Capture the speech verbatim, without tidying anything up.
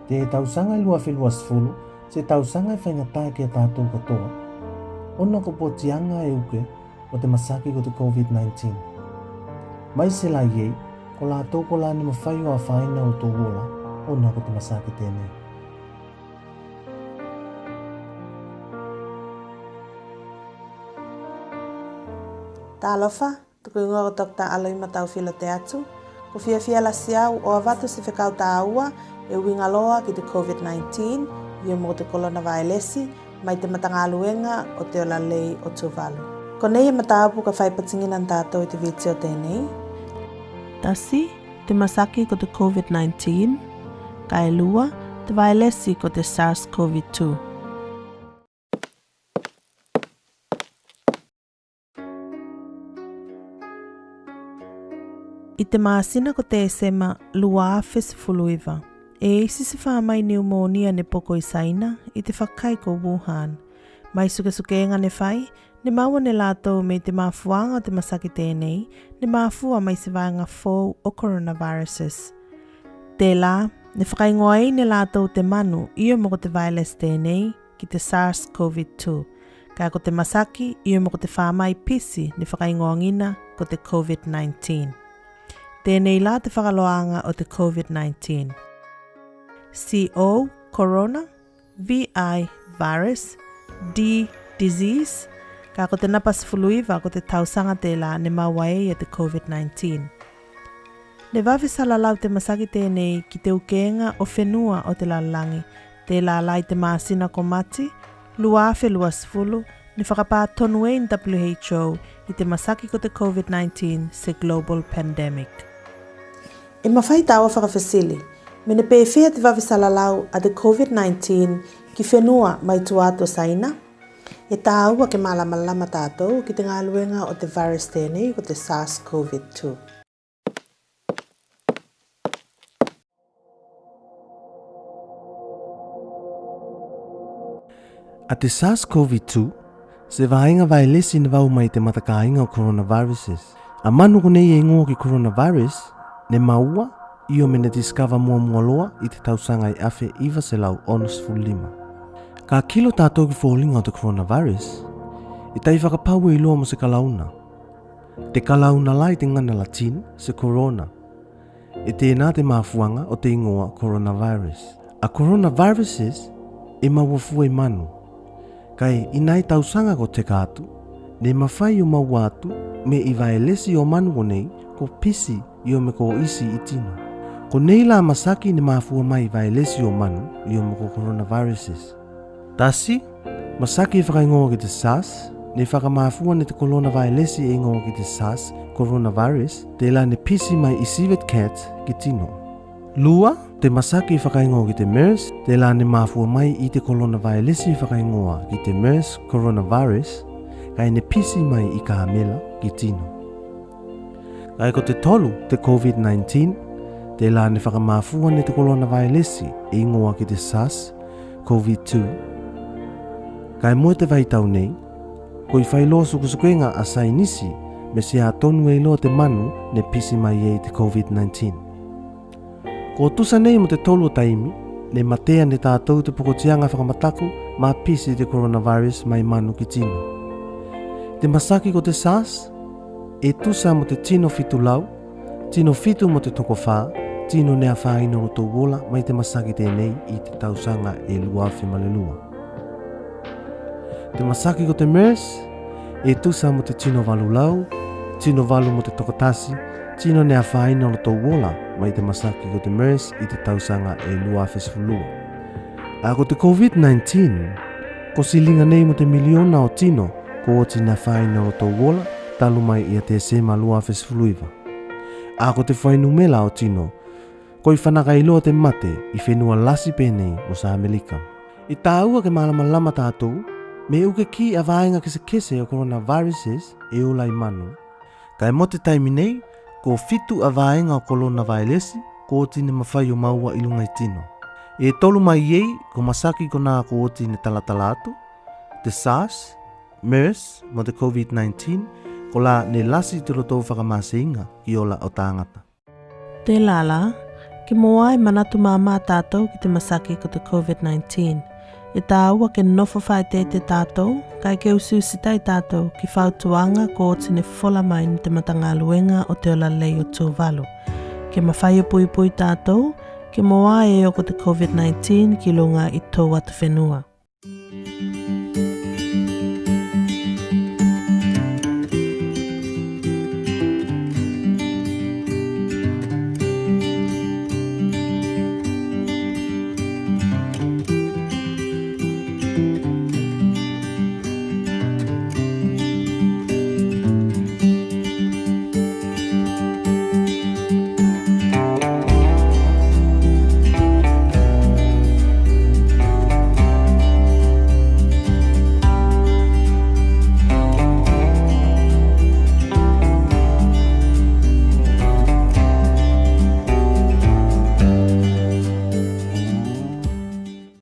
Te tausaga e lua afe lua sefulu se tausaga e faigata ki a tatou katoa, ona ko potiaga e uke o te masaki ko te COVID nineteen. Maise la i ei, ko latou kolā ne mafai o afaina olotou ola ona ko te masaki tenei. Talofa, tuku igoa ko Doctor Aloima Taufilo Teatu. Ko fiafia lasi au o avatu se fekau tāua e uiga loa ki te COVID nineteen io mo te kolonavailesi mai te Matagaluega o te Ola Lei o Tuvalu. Konei e mataupu ka faipatigina ne tatou i te vitio tenei. Tasi, te masaki ko te COVID nineteen. Kae lua, te vailesi ko te SARS-CoV two. I te masina ko Tesema lua afe sefulu iva, e isi se famai niumonia ne poko i Saina i te fakai ko Wuhan. Mai sukesukega ne fai, ne maua ne latou me i te mafuaga o te masaki tenei, ne mafua mai se vaega fou o coronaviruses. Tela, ne fakaigoa ei ne latou te manu io mo ko te vailesi tenei ki te SARS-CoV two, kae ko te masaki io mo ko te famai pisi ne fakaigoagina ko te COVID nineteen. Tenei la te fakaloaga o te COVID nineteen. C O, corona, V I, virus, D, disease, kae ko te napa sefulu iva ko te tausaga tela ne maua ei e te COVID nineteen. Ne vave salalau te masaki tenei ki te ukega o fenua o te lalolagi, tela la i te masina ko Mati lua afe lua sefulu, ne fakapatonu ei ne W H O i te masaki ko te COVID nineteen se global pandemic. E mafai taua fakafesili, me ne pefea te vave salalau a te COVID nineteen ki fenua mai tua atu o Saina? E taua ke malamalama tatou ki te galuega o te virus tenei ko te SARS-CoV two. A te SARS-CoV two se vaega vailesi ne vau mai te matakaiga o coronaviruses. A manu konei e igoa ki coronavirus ne maua io me ne discover muamua loa i te tausaga e afe iva selau ono sefulu lima. Ka kilo tatou ki foliga o te coronavirus, e tai fakapau e iloa mo se kalauna. Te kalauna la i te gana Latin se corona. E tena te mafuaga o te igoa coronavirus. A coronaviruses e maua fua i manu. Kae i nai tausaga ko teka atu, ne mafai o maua atu me i vailesi o manu konei ko pisi io me ko isi i tino. Konei la masaki ne mafua mai i vailesi o manu io me ko coronaviruses. Tasi, masaki e fakaigoa ki te SARS, ne fakamafua ne te kolonavailesi e igoa ki te SARS coronavirus, tela ne pisi mai i civet cat ki tino. Lua, te masaki e fakaigoa ki te MERS, tela ne mafua mai i te kolonavailesi e fakaigoa ki te MERS coronavirus, kae ne pisi mai i kamela ki tino. Kae ko te tolu, te COVID nineteen, tela ne fakamafua ne te kolonavailesi e igoa ki te SARS-CoV two. Kae mo te vaitau nei, koi fai loa sukesukega a sainisi me se a tonu ei loa te manu ne pisi mai ei te COVID nineteen. Ko tusa nei mo te tolu o taimi ne matea ne tatou te pokotiaga fakamataku ma pisi te coronavirus mai manu ki tino. Te masaki ko te SARS e tusa mo te tino fitu lau, tino fitu mo te tokofa tino ne afaina olotou ola mai te masaki tenei i te tausaga e lua afe ma le lua. Te masaki ko te MERS e tusa mo te tino valu lau, tino valu mo te tokotasi tino ne afaina olotou ola mai te masaki ko te MERS i te tausaga e lua afe sefulu lua. A ko te COVID nineteen ko siliga nei mo te miliona o tino ko oti ne afaina olotou ola talu mai i a Tesema lua afe sefulu iva. A ko te fuainumela o tino koi fanaka ei loa te mate i fenua lasi penei mo Sa Amelika. E taua ke malamalama tatou me uke ki a vaega kesekese o coronaviruses e ola i manu. Kae mo te taimi nei ko fitu a vaega o kolonavailesi ko oti ne mafai o maua i luga i tino. E tolu mai ei ko masaki konā ko oti ne talatala atu, te SARS, MERS mo te COVID nineteen, kolā ne lasi te lotou fakamaseiga ki ola o tagata. Tela la, Ke mo a e manatu māmā tatou ki te masaki ko te COVID nineteen. E tāua ke nofo faeteete tatou, kae ke usiusitai tatou ki fautuaga ko oti ne fola mai ne te matagaluega o te ola lei o Tuvalu. Ke mafai o puipui tatou, ke mo a e oko te COVID nineteen ki luga i tou atufenua.